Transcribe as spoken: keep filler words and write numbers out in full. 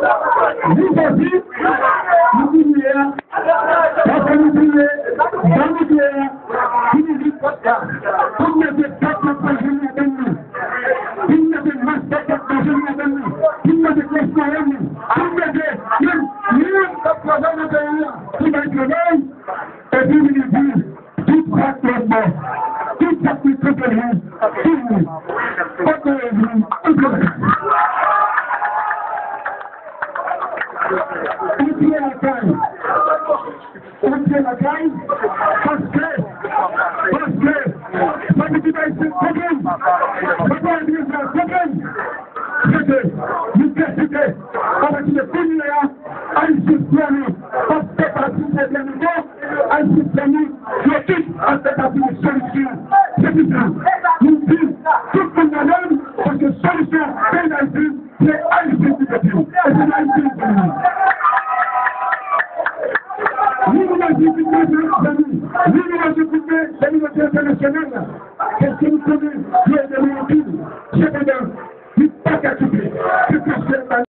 Li sòti, li vini a, paske li vini, ban nou vini a, vini vin kòt la. Pou n mete pèp la pran jounen adan nou. Pou n mete mas pèp la pran jounen adan nou. Pou n mete klas mwayen nou. Pou n mete menm moun k ap travay nan peyi a, pou bay travay. Epi li di, tout sa k lòt bò, tout sa k pi kote li, tout li, kote li, tout li. Antre lakay, antre lakay, paske, paske, sa ki bay se konprann, sa ki bay se konprann, se ke nou deside, apati de kounye a, Ayisyen frè nou p ap fè pati pwoblèm ankò. Ayisyen frè nou, yo tout ap fè pati de solisyon. Se pou sa, nou di, tout moun ladan, paske solisyon peyi Dayiti, se Ayisyen ki pote l. E se Ayisyen ki pote l. Ni nou manje kout men, zanmi, ni nou manje kout men, kominote entènasyonal la. Paske nou konnen, yo ede nou anpil. Sepandan,